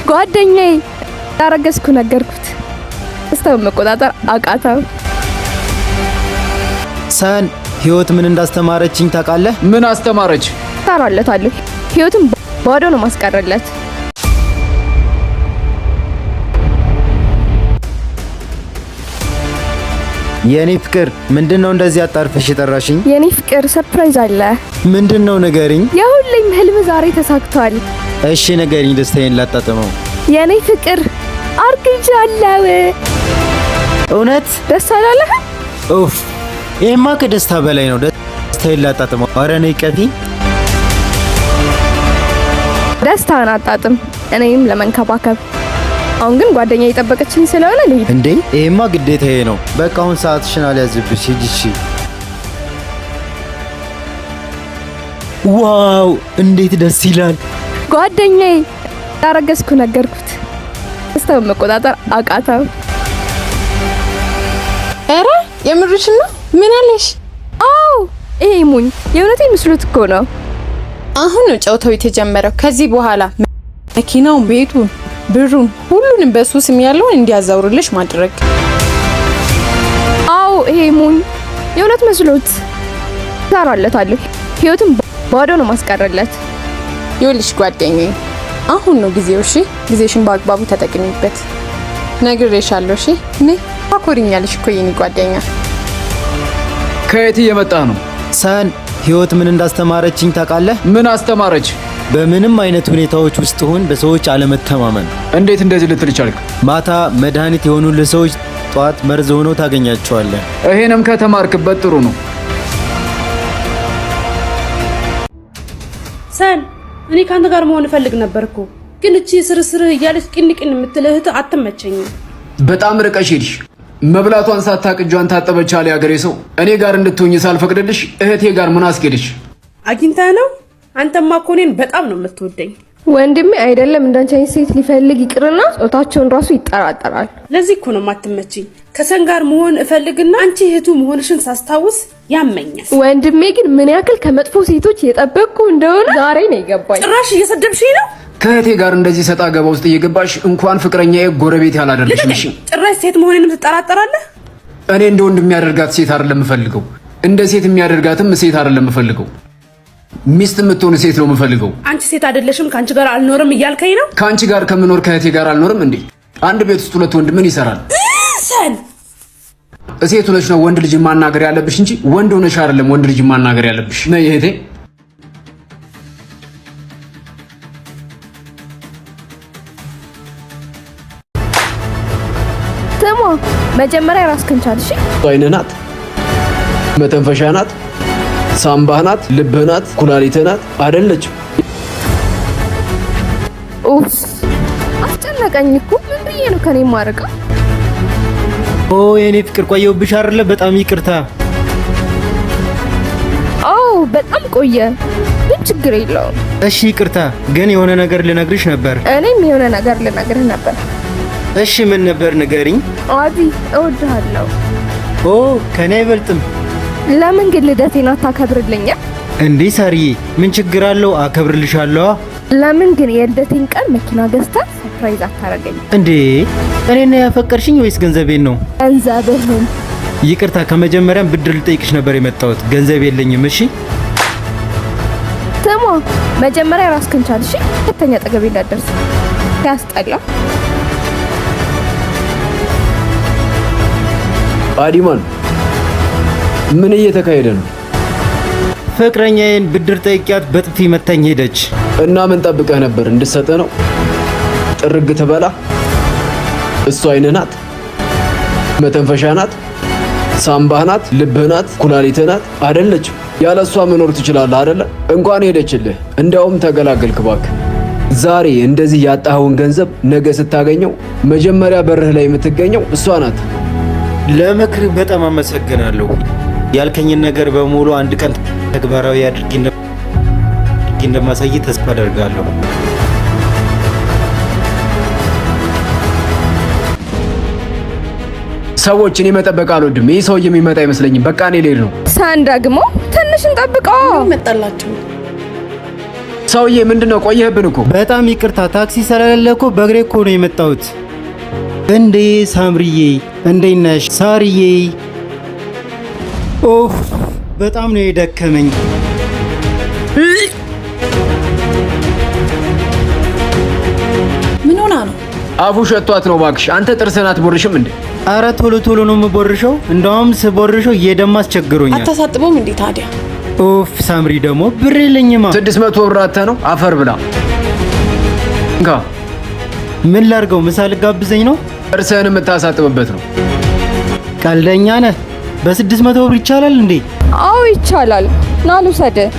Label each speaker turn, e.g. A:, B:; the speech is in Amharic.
A: ጓደኛዬ እንዳረገዝኩ ነገርኩት። ደስታውን መቆጣጠር አቃተው።
B: ሰን ህይወት ምን እንዳስተማረችኝ ታውቃለህ?
C: ምን አስተማረች?
A: ታራለታለሁ። ህይወትን ባዶ ነው ማስቀረለት።
B: የኔ ፍቅር ምንድን ነው እንደዚህ አጣርፈሽ የጠራሽኝ?
A: የኔ ፍቅር surprise አለ።
B: ምንድን ነው ንገሪኝ።
A: የሁሌም ህልም ዛሬ ተሳክቷል።
B: እሺ ንገሪኝ፣ ደስታዬን ላጣጥመው።
A: የኔ ፍቅር አርግዣለሁ።
B: እውነት
A: ደስ አላለህ?
B: ኡፍ፣ ይሄማ ከደስታ በላይ ነው። ደስታዬን ላጣጥመው። ኧረ ነይ ቀፊ።
A: ደስታን አጣጥም፣ እኔም ለመንከባከብ። አሁን ግን ጓደኛ የጠበቀችኝ ስለሆነ ልሂድ።
B: እንዴ ይሄማ ግዴታዬ ነው። በቃ አሁን ሰዓትሽን አልያዝብሽ፣ ሂጂ። እሺ። Wow እንዴት ደስ ይላል!
A: ጓደኛዬ እንዳረገዝኩ ነገርኩት። ደስታውን መቆጣጠር አቃተው።
D: ኧረ የምርሽን ነው? ምን አለሽ?
A: አዎ ይሄ ሙኝ የእውነቴን ምስሉት እኮ ነው።
D: አሁን ነው ጨዋታው የተጀመረው። ከዚህ በኋላ መኪናውን፣ ቤቱን፣ ብሩን ሁሉንም በሱ ስም ያለውን እንዲያዛውርልሽ ማድረግ።
A: አዎ ይሄ ሙኝ የእውነት መስሎት እሰራለታለሁ። ህይወትን ባዶ ነው ማስቀረለት።
D: ይኸውልሽ ጓደኛዬ፣ አሁን ነው ጊዜው። እሺ ጊዜሽን በአግባቡ ተጠቅሚበት። ነግሬሻለሁ። እሺ እኔ ታኮሪኛለሽ እኮ የኔ ጓደኛ።
C: ከየት እየመጣ ነው?
B: ሰን ህይወት ምን እንዳስተማረችኝ ታውቃለህ?
C: ምን አስተማረች?
B: በምንም አይነት ሁኔታዎች ውስጥ ሁን በሰዎች አለመተማመን።
C: እንዴት እንደዚህ ልትል ቻልክ?
B: ማታ መድኃኒት የሆኑልህ ሰዎች ጠዋት መርዝ ሆነው ታገኛቸዋለህ።
C: ይሄንም ከተማርክበት ጥሩ ነው።
E: ሰን እኔ ከአንተ ጋር መሆን እፈልግ ነበር እኮ፣ ግን እቺ ስርስር እያለች ቅን ቅን የምትል እህት አትመቸኝም።
C: በጣም ርቀሽ ሄድሽ። መብላቷን ሳታቅ እጇን ታጠበች አለ ያገሬ ሰው። እኔ ጋር እንድትሆኝ ሳልፈቅድልሽ እህቴ ጋር ምን አስኬድሽ?
E: አግኝተህ ነው? አንተማ እኮ እኔን በጣም ነው የምትወደኝ።
A: ወንድሜ አይደለም እንዳንቺ አይነት ሴት ሊፈልግ ይቅርና ጾታቸውን ራሱ ይጠራጠራል።
E: ለዚህ እኮ ነው የማትመችኝ። ከሰን ጋር መሆን እፈልግና አንቺ እህቱ መሆንሽን ሳስታውስ ያመኛል።
A: ወንድሜ ግን ምን ያክል ከመጥፎ ሴቶች የጠበቅኩ እንደሆነ ዛሬ ነው የገባኝ።
E: ጭራሽ እየሰደብሽኝ ነው።
C: ከእህቴ ጋር እንደዚህ ሰጣ ገባ ውስጥ እየገባሽ እንኳን ፍቅረኛዬ ጎረቤት ያላደረግሽም። እሺ
E: ጭራሽ ሴት መሆኔንም ትጠራጠራለህ?
C: እኔ እንደ ወንድ የሚያደርጋት ሴት አይደለም የምፈልገው፣ እንደ ሴት የሚያደርጋትም ሴት አይደለም የምፈልገው። ሚስት የምትሆን ሴት ነው የምፈልገው።
E: አንቺ ሴት አይደለሽም፣ ከአንቺ ጋር አልኖርም እያልከኝ ነው?
C: ከአንቺ ጋር ከምኖር ከእህቴ ጋር አልኖርም እንዴ? አንድ ቤት ውስጥ ሁለት ወንድ ምን ይሰራል?
E: ሰን
C: ሴት ሆነሽ ነው ወንድ ልጅ ማናገር ያለብሽ እንጂ ወንድ ሆነሽ አይደለም ወንድ ልጅ ማናገር ያለብሽ። ነይ እህቴ።
A: ስማ መጀመሪያ ራስህን ቻል። እሺ
C: አይንህ ናት፣ መተንፈሻ ናት፣ ሳምባህ ናት፣ ልብህ ናት፣ ኩላሊትህ ናት። አይደለችም።
A: ኡፍ አስጨነቀኝ እኮ። ምን ብዬ ነው ከኔ ማርቀው?
B: ኦ የኔ ፍቅር ቆየሁብሽ አይደለ? በጣም ይቅርታ።
A: አዎ በጣም ቆየ፣ ግን ችግር የለውም።
B: እሺ ይቅርታ፣ ግን የሆነ ነገር ልነግርሽ ነበር።
A: እኔም የሆነ ነገር ልነግርህ ነበር።
B: እሺ ምን ነበር ንገሪኝ።
A: አዲ እወድሃለሁ።
B: ኦ ከኔ አይበልጥም።
A: ለምን ግን ልደቴን አታከብርልኝም?
B: እንዴ ሳርዬ፣ ምን ችግር አለው? አከብርልሻለሁ።
A: ለምን ግን የልደቴን ቀን መኪና ገዝተህ surprise አታረገኝ?
B: እንዴ እኔን ነው ያፈቀርሽኝ ወይስ ገንዘቤን ነው?
A: ገንዘብህን።
B: ይቅርታ፣ ከመጀመሪያም ብድር ልጠይቅሽ ነበር የመጣሁት። ገንዘብ የለኝም። እሺ
A: ስማ መጀመሪያ ራስህን ቻል። እሺ ሁለተኛ አጠገቤ እንዳትደርስ። ያስጠላ።
C: አዲማን ምን እየተካሄደ ነው?
B: ፍቅረኛዬን ብድር ጠይቂያት በጥፊ መታኝ ሄደች።
C: እና ምን ጠብቀህ ነበር? እንድትሰጥህ ነው? ጥርግ ትበላ። እሷ አይንህ ናት፣ መተንፈሻ ናት፣ ሳምባህ ናት፣ ልብህ ናት፣ ኩላሊትህ ናት። አይደለችም። ያለ እሷ መኖር ትችላለህ አይደለ? እንኳን ሄደችልህ፣ እንዲያውም ተገላገልክ። እባክህ ዛሬ እንደዚህ ያጣኸውን ገንዘብ ነገ ስታገኘው መጀመሪያ በርህ ላይ የምትገኘው እሷ ናት።
B: ለምክርህ በጣም አመሰግናለሁ። ያልከኝን ነገር በሙሉ አንድ ቀን ተግባራዊ አድርጌ እንደማሳይ ተስፋ አደርጋለሁ።
C: ሰዎች እኔ መጠበቅ አልወድም። ይህ ሰው የሚመጣ አይመስለኝም። በቃ እኔ ልሄድ ነው።
A: ሳን ደግሞ ትንሽ እንጠብቀው።
E: መጣላቸው።
C: ሰውዬ ምንድን ነው ቆየህብን እኮ።
B: በጣም ይቅርታ ታክሲ ስለሌለ እኮ በእግሬ እኮ ነው የመጣሁት። እንዴ ሳምሪዬ፣ እንዴት ነሽ? ሳርዬ፣ ኦፍ በጣም ነው የደከመኝ።
F: ምን ሆና ነው?
C: አፉ ሸቷት ነው እባክሽ። አንተ ጥርስህን አትቦርሽም እንዴ?
B: አረ ቶሎ ቶሎ ነው የምቦርሸው። እንደውም ስቦርሸው እየደማ አስቸግሮኛል።
F: አታሳጥበውም እንዴ ታዲያ?
B: ኦፍ ሳምሪ ደግሞ ብር የለኝማ።
C: 600 ብር አጥተህ ነው? አፈር ብላ። እንካ።
B: ምን ላድርገው? ምሳ ልጋብዘኝ ነው?
C: ጥርስህን የምታሳጥብበት ነው።
B: ቀልደኛ ነህ። በ600 ብር ይቻላል እንዴ?
A: አዎ ይቻላል። ና ልውሰድህ።